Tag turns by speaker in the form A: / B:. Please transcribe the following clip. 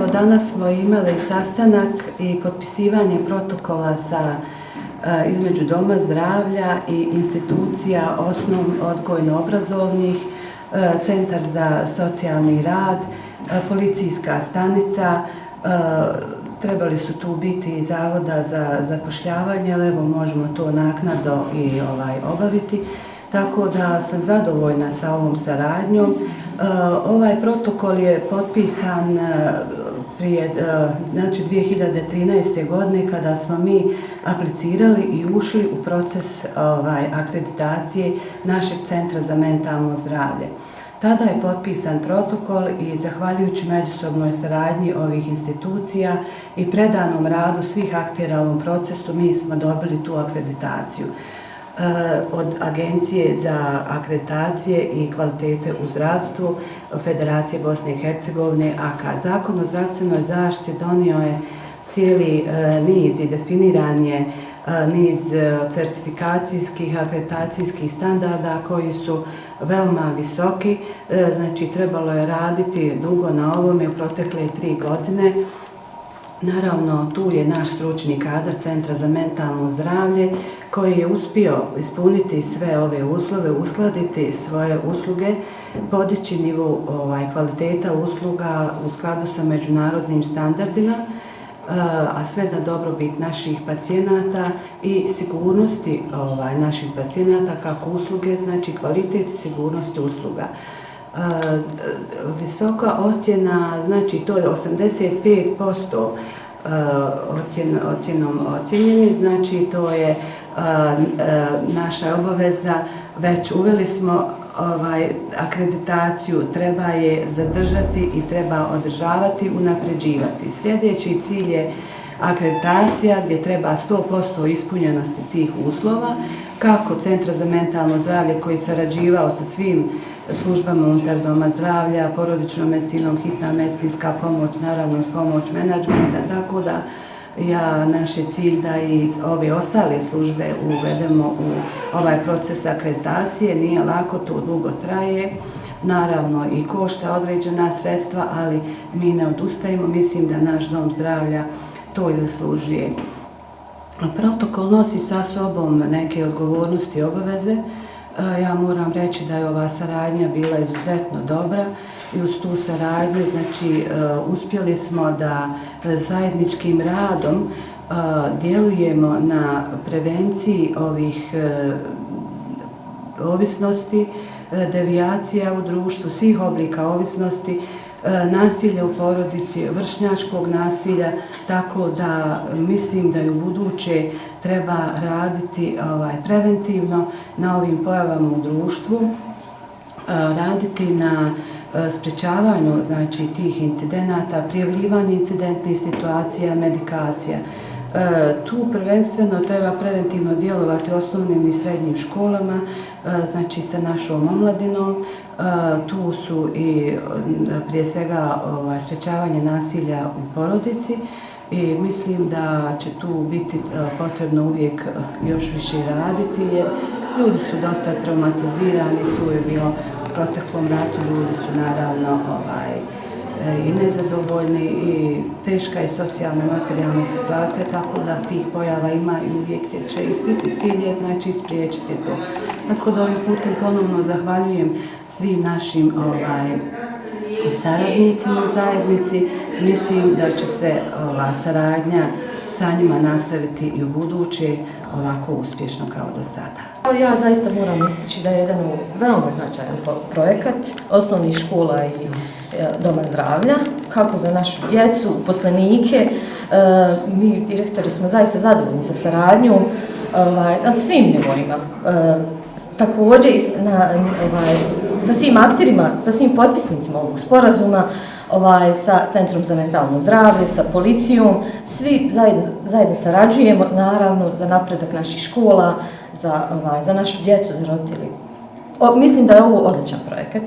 A: evo danas smo imali sastanak i potpisivanje protokola između Doma zdravlja i institucija odgojno-obrazovnih, Centar za socijalni rad, policijska stanica, trebali su tu biti i Zavoda za zapošljavanje, ali evo možemo to naknadno i obaviti. Tako da sam zadovoljna sa ovom saradnjom. Ovaj protokol je potpisan prije, znači 2013. godine kada smo mi aplicirali i ušli u proces akreditacije našeg Centra za mentalno zdravlje. Tada je potpisan protokol i zahvaljujući međusobnoj saradnji ovih institucija i predanom radu svih aktera u ovom procesu mi smo dobili tu akreditaciju od Agencije za akreditacije i kvalitete u zdravstvu Federacije Bosne i Hercegovine, AK. Zakon o zdravstvenoj zaštiti donio je cijeli niz i definiran je niz certifikacijskih, akreditacijskih standarda koji su veoma visoki. Znači, trebalo je raditi dugo na ovome u protekle 3 godine. Naravno, tu je naš stručni kadar Centra za mentalno zdravlje koji je uspio ispuniti sve ove uslove, uskladiti svoje usluge, podići nivo kvaliteta usluga u skladu sa međunarodnim standardima, a sve na dobrobit naših pacijenata i sigurnosti naših pacijenata kako usluge, znači kvalitet i sigurnost usluga. Visoka ocjena, znači to je 85% ocjenom ocjenjeni, znači to je naša obaveza, već uveli smo akreditaciju, treba je zadržati i treba održavati, unapređivati. Sljedeći cilj je akreditacija gdje treba 100% ispunjenosti tih uslova, kako Centra za mentalno zdravlje koji sarađivao sa svim službama unutar Doma zdravlja, porodičnom medicinom, hitna medicinska pomoć, naravno uz pomoć menadžmenta, tako da naš je cilj da i ove ostale službe uvedemo u ovaj proces akreditacije. Nije lako, to dugo traje, naravno i košta određena sredstva, ali mi ne odustajemo, mislim da naš Dom zdravlja to i zaslužuje. Protokol nosi sa sobom neke odgovornosti i obaveze. Ja moram reći da je ova saradnja bila izuzetno dobra i uz tu saradnju znači, uspjeli smo da zajedničkim radom djelujemo na prevenciji ovih ovisnosti, devijacija u društvu, svih oblika ovisnosti, nasilja u porodici, vršnjačkog nasilja, tako da mislim da i u buduće treba raditi preventivno na ovim pojavama u društvu, raditi na sprečavanju znači, tih incidenata, prijavljivanje incidentnih situacija, medikacija. Tu prvenstveno treba preventivno djelovati u osnovnim i srednjim školama, znači sa našom omladinom. Tu su i prije svega sprečavanje nasilja u porodici i mislim da će tu biti potrebno uvijek još više raditi jer ljudi su dosta traumatizirani, tu je bio u proteklom ratu, ljudi su naravno i nezadovoljni i teška i socijalna materijalna situacija, tako da tih pojava ima i uvijek će ih biti. Cilj je znači spriječiti to. Tako da ovim putem ponovno zahvaljujem svim našim saradnicima u zajednici. Mislim da će se ova saradnja sa njima nastaviti i u buduće ovako uspješno kao do sada.
B: Ja zaista moram istići da je jedan veoma značajan projekat osnovnih škola i Doma zdravlja, kako za našu djecu, uposlenike. Mi direktori smo zaista zadovoljni sa saradnjom na svim nivoima. Također sa svim akterima, sa svim potpisnicima ovog sporazuma, sa Centrom za mentalno zdravlje, sa policijom, svi zajedno sarađujemo, naravno, za napredak naših škola, za našu djecu, za roditelje. Mislim da je ovo odličan projekat.